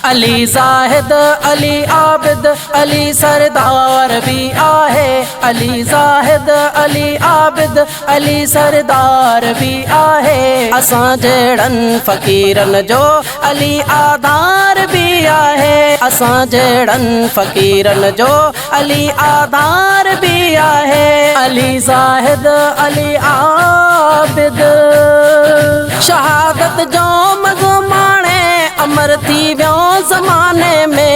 علي زاهد علي عابد علي سردار به آهي علي زاهد علي عابد علي سردار به آهي اسان جهڙن فقيرن جو علي آڌار به آهي اسان جهڙن فقيرن جو علي آڌار به آهي علي زاهد علي عابد شهادت جو مزو ماڻي امر ٿي ويو زماني ۾.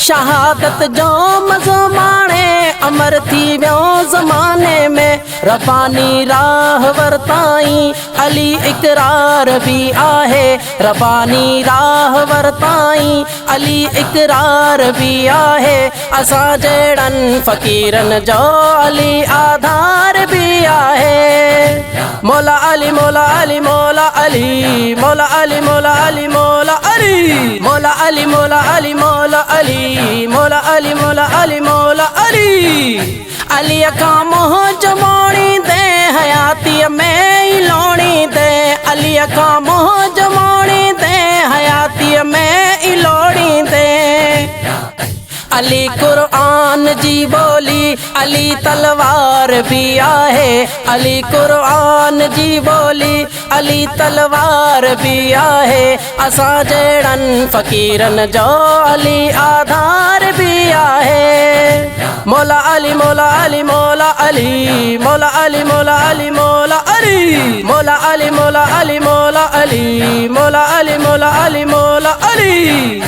شهادت جو مزو ماڻي امر ٿي ويو زماني ۾. رباني راهه ورتائين علي اقرار به آهي. رباني راهه ورتائين علي اقرار به آهي. اسان جهڙن فقيرن جو علي آڌار به آهي. مولا علي مولا علي مولا علي مولا علي مولا علي مولا علي مولا علي مولا علي مولا علي مولا علي مولا علي مولا علي عليء کان منهن جو موڙيندي حياتيء ۾ ئي لوڙيندي عليء کان منهن جو موڙيندي حياتيء ۾ ئي لوڙيندي. علي قرآن جي ٻولي علي تلوار به آهي علي قرآن جي ٻولي علي تلوار به آهي اسان جهڙن فقيرن جو علي آڌار به آهي مولا علي مولا علي مولا علي مولا علي مولا علي مولا علي مولا علي مولا علي مولا علي مولا علي مولا علي مولا علي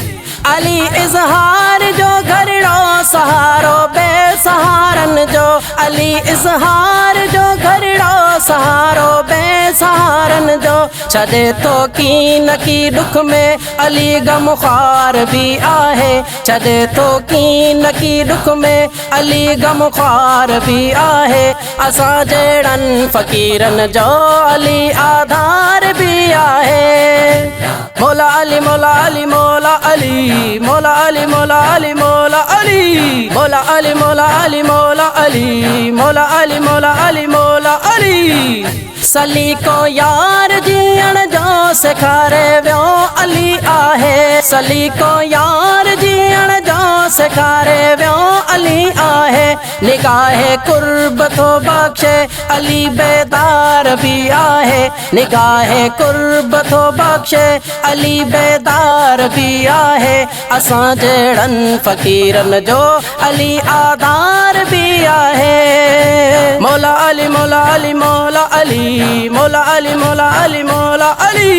علي اظهار جو گهرڙو سهارو بي سهارن جو علي اظهار جو گهرڙو سهارو بي سهارن جو ڇڏي ٿو ڪين ڪي ڏک ۾ علي غمخوار به آهي ڇڏي ٿو ڪين ڪي ڏک ۾ علي غمخوار به آهي اسان جهڙن فقيرن جو علي آڌار به آهي. مولا علي مولا علي مولا علي مولا علي مولا علي مولا علي مولا علي مولا علي مولا علي مولا علي مولا علي مولا علي سليقو يار جيئڻ جو سيکاري ويو علي آهي سليقو يار جيئڻ جو سيکاري ويو علي آهي نگاهه قرب ٿو بخشي علي بيدار به آهي نگاهه قرب ٿو بخشي علي بيدار به آهي اسان جهڙن فقيرن جو علي آڌار به آهي مولا علي مولا علي مولا علي مولا علي مولا علي مولا علي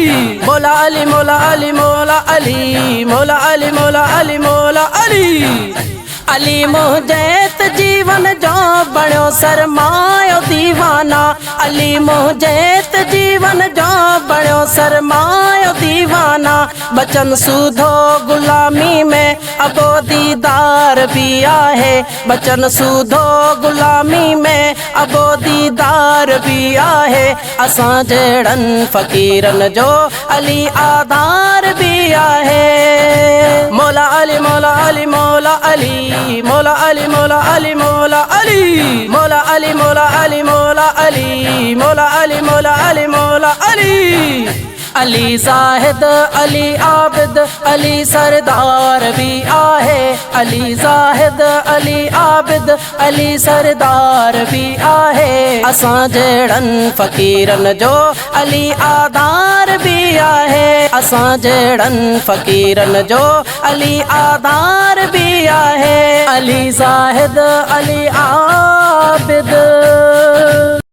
مولا علي مولا علي مولا علي مولا علي مولا علي مولا علي علي منهنجي ته جيون جو بڻيو سرمايو ديوانا علي منهنجي ته جيون جو بڻيو سرمايو ديوانا بچن سوڌو غلامي ۾ ابو ديدار به آهي بچن سوڌو غلامي ۾ ابو ديدار به آهي اسان جهڙن فقيرن جو علي آڌار به آهي مولا علي مولا علي مولا علي مولا علي مولا علي مولا علي مولا علي مولا علي مولا علي مولا علي مولا علي مولا علي علي زاهد علي عابد علي سردار به آهي علي زاهد علي عابد علي سردار به آهي اسان جهڙن فقيرن جو علي آڌار به آهي اسان جهڙن فقيرن جو علي آڌار به آهي علي زاهد علي عابد.